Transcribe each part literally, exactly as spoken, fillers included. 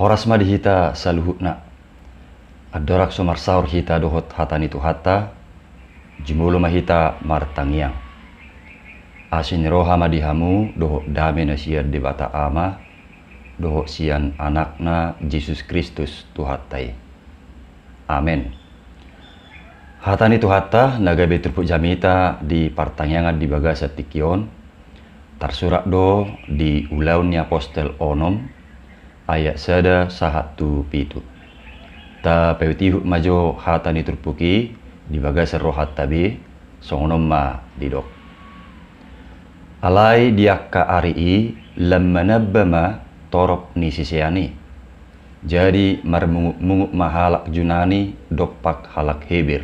Horas ma di hita saluhutna. Andorang so marsaor hita dohot hata ni Tuhanta, jumolo ma hita martangiang. Asi ni roha ma di hamu dohot dame na sian Debata Ama dohot sian Anakna Jesus Kristus Tuhanta i. Amen. Hata ni Tuhanta na gabe turpuk jamita di partangiangan di bagasan tingki on, tarsurat do di Ulaon ni Apostel onom, ayat sada sahat tu pitu. Tapaihutihut ma jo hata ni turpuk i di bagasan rohanta be, songon on ma didok. Alai di angka ari i lam manamba ma torop ni sisean i. Jadi marmungutmungut ma halak Junani dompak halak Heber,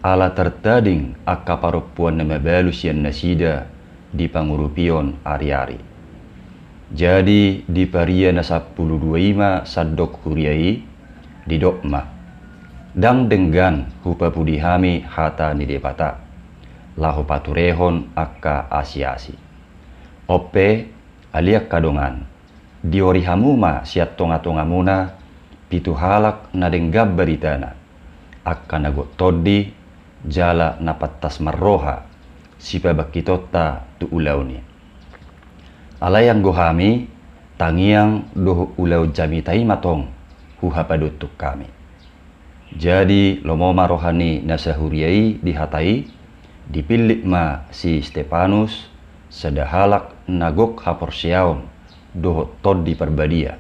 ala tartading angka parompuan na mabalu sian nasida di pangurupion ariari. Jadi di paria na sampulu dua i ma sandok huria i, didok ma: Ndang denggan hupapudi hami hata ni Debata, laho paturehon angka asiasi. On pe, ale angka dongan, diori hamu ma sian tongatongamuna pitu halak na denggan baritana, angka na gok tondi jala na pantas marroha sipabangkitonta tu ulaon i. Alai anggo hami, tangiang dohot ulaon jamita i ma tong huhapadontun hami. Jadi lomo ma roha ni na sahuria i di hata i, dipillit ma si Stepanus, sada halak na gok haporseaon dohot Tondi Parbadia.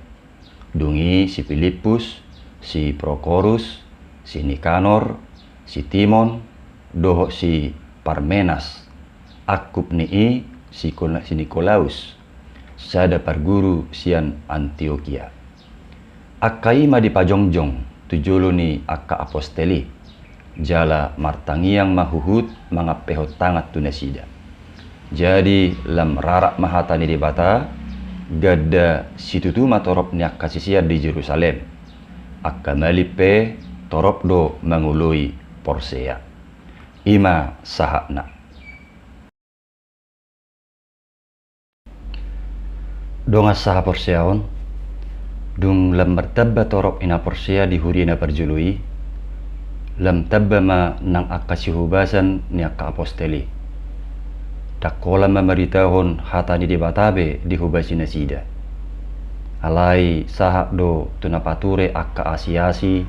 Dung i si Pilippus, si Prokorus, si Nikanor, si Timon, dohot si Parmenas, angkup ni i si Kol-, si Nikolaus, sada parguru sian Antiokia. Angka i ma dipajongjong tu jolo ni angka apostel i, jala martangiang ma huhut mangampehon tangan tu nasida. Jadi lam rarat ma hata ni Debata, ganda situtu ma torop ni angka sisean di Jerusalem. Angka malim pe torop do mangoloi porsea. I ma sahatna. Dongan sahaporseaon, dung lam martamba torop ni na porsea di huria na parjolo i, lam tamba ma nang angka sihobasan ni angka apostel i. Ndang holan ma maritahon hata ni Debata be dihobasi nasida. Alai sahat do tu na pature angka asiasi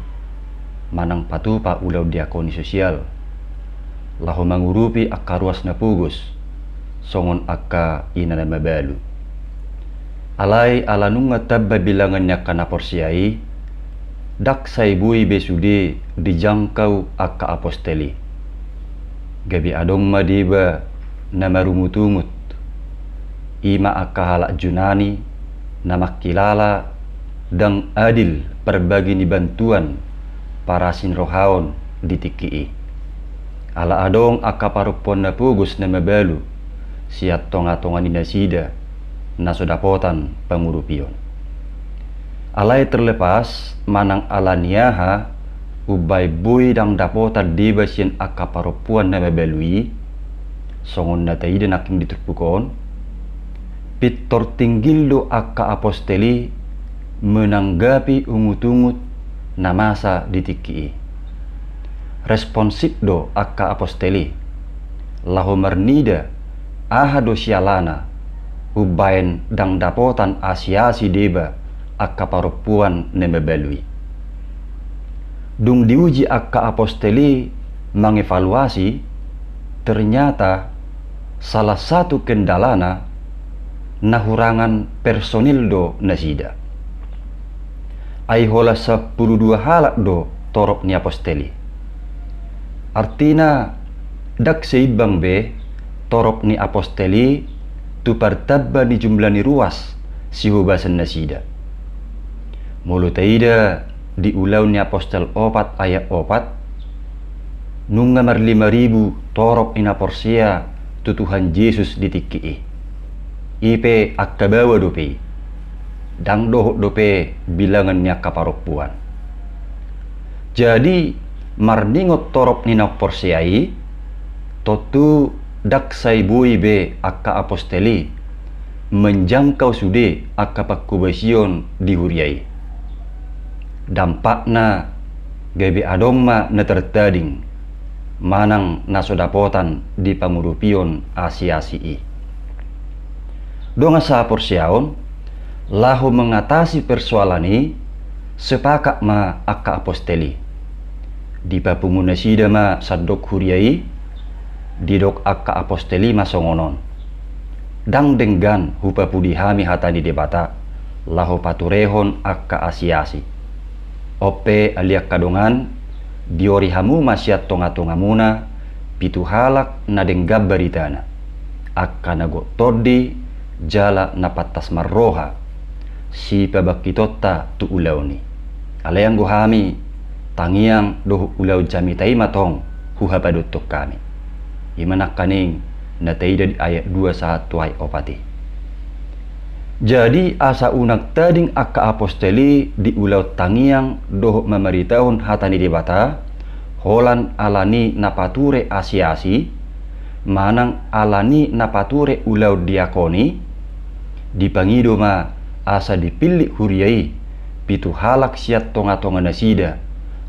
manang patupa ulaon diakoni sosial, laho mangurupi angka ruas na pogos, songon angka ina na mabalu. Alai ala nunga tamba bilangan ni angka na porsea i, ndang sai boi be sude dijangkau angka apostel i. Gabe adong ma deba na marungutungut, i ma angka halak Junani na mangkilala ndang adil parbagi ni bantuan parasirohaon di tingki i. Ala adong angka parompuan na pogos na mabalu sian tongatonga ni nasida na so dapotan pangurupion. Alai terlepas manang ala ni aha umbaen boi ndang dapotan deba sian angka parompuan na mabalu i, songon na taida nangkin di turpuk on, pintor tinggil do angka apostel i menanggapi ungutungut na masa di tingki i. Responsif do angka apostel i, laho marnida aha do sialana umbaen ndang dapotan asiasi deba angka parompuan na mabalu i. Dung diuji angka apostel i mangevaluasi, ternyata salah satu kendalana na hurangan personil do nasida. Ai holan sampulu dua halak do torop ni apostel i. Artina, ndang seimbang be torop ni apostel i tu partamba ni jumlah ni ruas sihobasan nasida. Molo taida di Ulaon ni Apostel opat ayat opat, nunga marlima ribu torop ni na porsea tu Tuhan Jesus di tingki i. I pe angka baoa dope i. Ndang dohot dope bilangan ni angka parompuan. Jadi, marningot torop ni na porsea i, tontu ndang sai boi be angka apostel i menjangkau sude angka pangkobasion di huria i. Dampakna gabe adong ma na tartading manang na so dapotan di pangurupion asi-asi i. Dongan sahaporseaon, laho mangatasi persoalan i, sepakat ma angka apostel i. Dipapungu nasida ma sandok huria i, didok angka apostel i ma songon on: Ndang denggan hupapudi hami hata ni Debata, laho paturehon angka asi-asi. On pe ale angka dongan, diori hamu ma sian tonga-tongamuna pitu halak na denggan baritana, angka na gok tondi jala na pantas marroha, sipabangkitonta tu ulaon i. Alai anggo hami, tangiang dohot ulaon jamita i ma tong huhapadothon hami. I ma nangkaning na taida di ayat dua sahat tu ayat opat i. Jadi, asa unang tading angka apostel i di ulaon tangiang dohot mamaritahon hata ni Debata, holan ala ni na pature asi-asi, manang ala ni na pature ulaon diakon i, dipangido ma asa dipillit huria i pitu halak sian tonga-tonga nasida,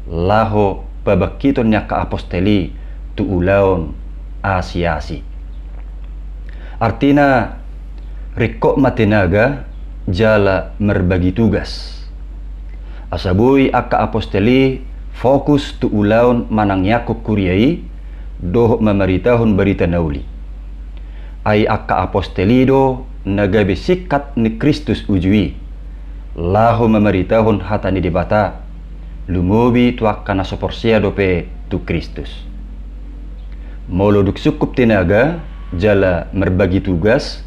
laho pabangkiton ni angka apostel i tu ulaon asi-asi. Artina, ringkot ma tenaga jala marbagi tugas, asa boi angka apostel i fokus tu ulaon manangiangkon huria i dohot mamaritahon barita na uli. Ai angka apostel i do na gabe singkat ni Kristus uju i, laho mamaritahon hata ni Debata, lumobi tu angka na so porsea dope tu Kristus. Molo dung sungkup tenaga jala marbagi tugas,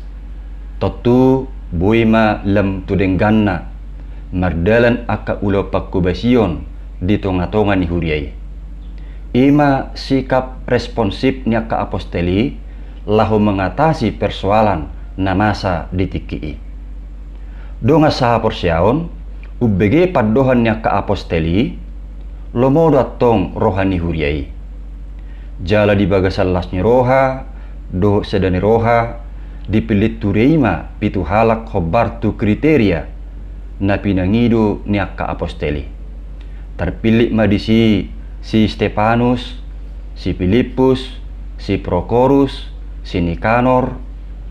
tontu boi ma lam tu dengganna mardalan angka ulaon pangkobasion di tonga-tonga ni huria i. I ma sikap responsif ni angka apostel i laho mangatasi persoalan na masa di tingki i. Dongan sahaporseaon, umbege pandohan ni angka apostel i, lomo do antong roha ni huria i. Jala di bagasan las ni roha dohot sada ni roha, dipillit huria i ma pitu halak hombar tu kriteria na pinangido ni angka apostel i. Tarpillit ma disi si Stepanus, si Pilippus, si Prokorus, si Nikanor,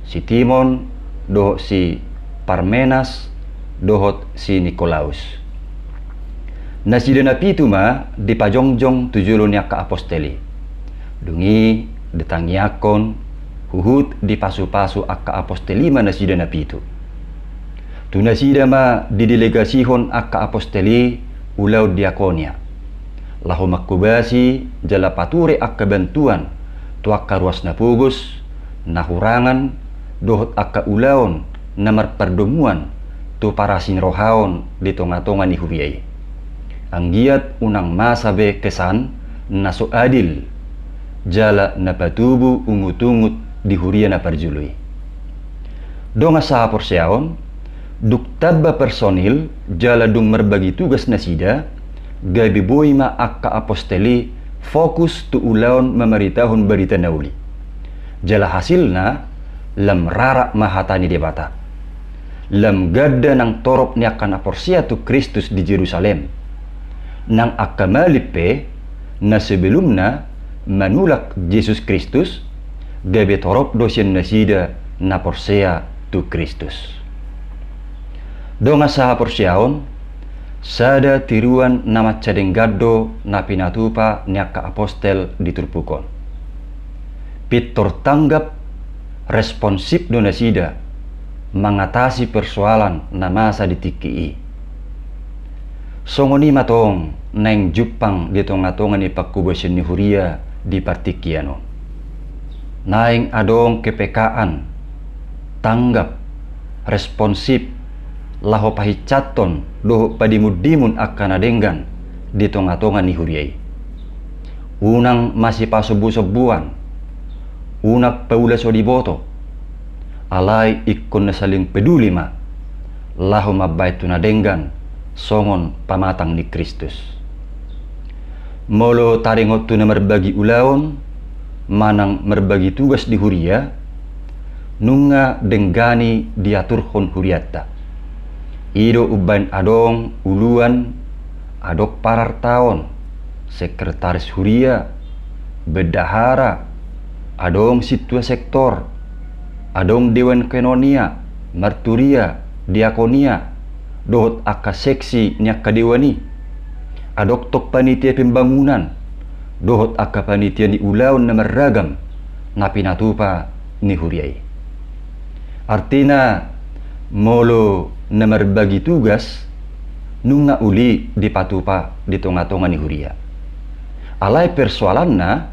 si Timon, dohot si Parmenas, dohot si Nikolaus. Nasida na pitu ma dipajongjong tu jolo ni angka apostel i. Dung i ditangiangkon, huhut dipasupasu angka apostel i ma nasida na pitu. Tu nasida ma didelegasihon angka apostel i ulaon diakonia, laho mangkobasi jala pature angka bantuan tu angka ruas na pogos, na hurangan, dohot angka ulaon na marpardomuan tu parasirohaon di tonga-tonga ni huria i. Anggiat unang masa be kesan na so adil, jala na patubu ungut-ungut di huria na parjolo i. Dongan sahaporseaon, dung tamba personil jala dung marbagi tugas nasida, gabe boi ma angka apostel i fokus tu ulaon mamaritahon barita na uli. Jala hasilna, lam rarat ma hata ni Debata. Lam ganda nang torop ni angka na porsea tu Kristus di Jerusalem. Nang angka malim pe, na sebelumna manulak Jesus Kristus, gabe torop do sian nasida na porsea tu Kristus. Dongan sahaporseaon, sada tiruan na mansai denggan do na pinatupa ni angka apostel di turpuk on. Pintor tanggap, responsif do nasida mangatasi persoalan na masa di tingki i. Songon i ma tong naeng jumpang di tonga-tonga ni pangkobasion ni huria di partingkian on. Naeng adong kepekaan, tanggap, responsif, laho pahinsathon dohot padimun-dimun angka na denggan di tonga-tonga ni huria i. Unang masipasombu-sombuan, unang paula so diboto, alai ingkon na saling peduli ma, laho mambahen tu na denggan songon pamatang ni Kristus. Molo taringot tu na marbagi ulaon manang marbagi tugas di huria, nunga denggan i diaturhon hurianta. I do umbahen adong uluan, adong parartaon, sekretaris huria, bendahara, adong sintua sektor, adong dewan koinonia, marturia, diakonia, dohot angka seksi ni angka dewan i. Adong tong panitia pembangunan, dohot angka panitia ni ulaon na marragam, na pinatupa ni huria i. Artina, molo na marbagi tugas, nunga uli dipatupa di tonga-tonga ni huria. Alai persoalanna,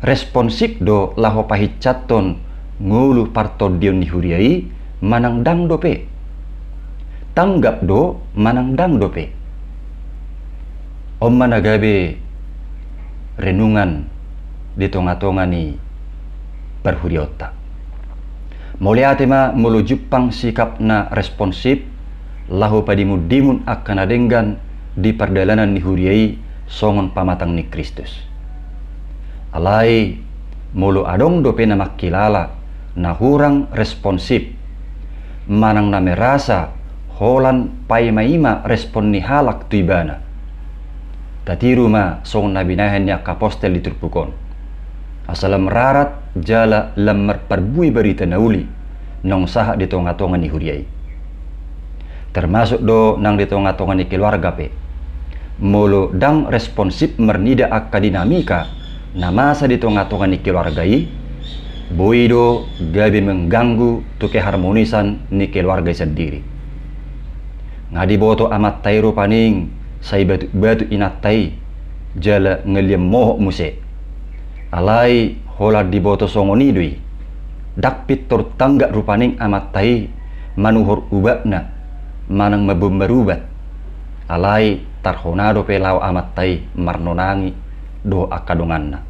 responsif do laho pahinsathon ngolu partondion ni huria i manang ndang dope? Tanggap do manang ndang dope? On ma na gabe renungan di tonga-tonga ni parhuriaonta. Mauliate ma molo jumpang sikap na responsif laho padimun-dimun angka na denggan di pardalanan ni huria i songon pamatang ni Kristus. Alai, molo adong dope na mangkilala na hurang responsif, manang na merasa holan paima-ima respon ni halak tu ibana, tatiru ma songon na binahen ni angka apostel di turpuk on. Asa lam rarat jala lam marparbue barita na uli naung sahat di tonga-tonga ni huria i. Termasuk do nang di tonga-tonga ni keluarga pe. Molo ndang responsif marnida angka dinamika na masa di tonga-tonga ni keluarga i, boi do gabe mengganggu tu keharmonisan ni keluarga i sandiri. Nga diboto amanta i rupani sai batuk-batuk inanta i, jala ngalian mohop muse. Alai holan diboto songon i do i, ndang pintor tanggap rupani amanta i manuhor ubatna manang mamboan marubat. Alai tarhona dope laho amanta i marnonangi dohot angka donganna.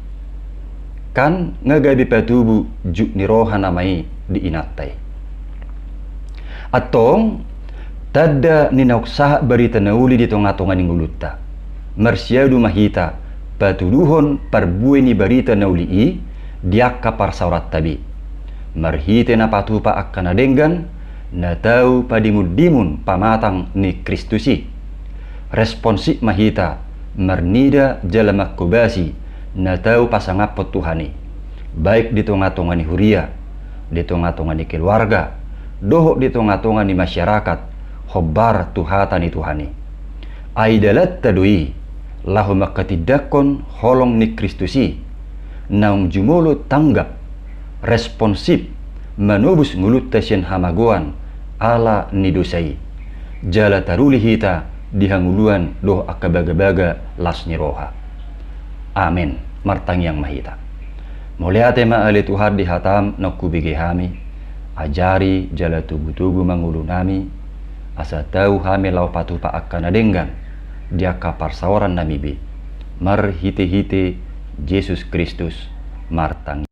Kan nga gabe patubu juk ni roha nama i di inanta i. Antong, tanda ni naung sahat barita na uli di tonga-tonga ni ngolunta. Marsiadu ma hita patuduhon parbue ni barita na uli i di angka parsaoranta be, marhite na patupa angka na denggan na tau padimun-dimun pamatang ni Kristus i. Responsif ma hita marnida jala manghobasi na tau pasangaphon Tuhan i, baik di tonga-tonga ni huria, di tonga-tonga ni keluarga, dohot di tonga-tonga ni masyarakat hombar tu hata ni Tuhan i. Ai dalanta do i laho manghatindanghon holong ni Kristus i, naung jumolo tanggap, responsif, manobus ngolunta sian hamagoan ala ni dosa i. Jala taruli hita di hangoluan dohot angka bagabaga las ni roha. Amen. Martangiang ma hita. Mauliate ma ale Tuhan di hatam naung hubege hami, ajari jala togu-togu ma ngolunami, asa tau hami laho patupa angka na denggan di angka parsaorannami be. Marhite-hite Jesus Kristus martangiang.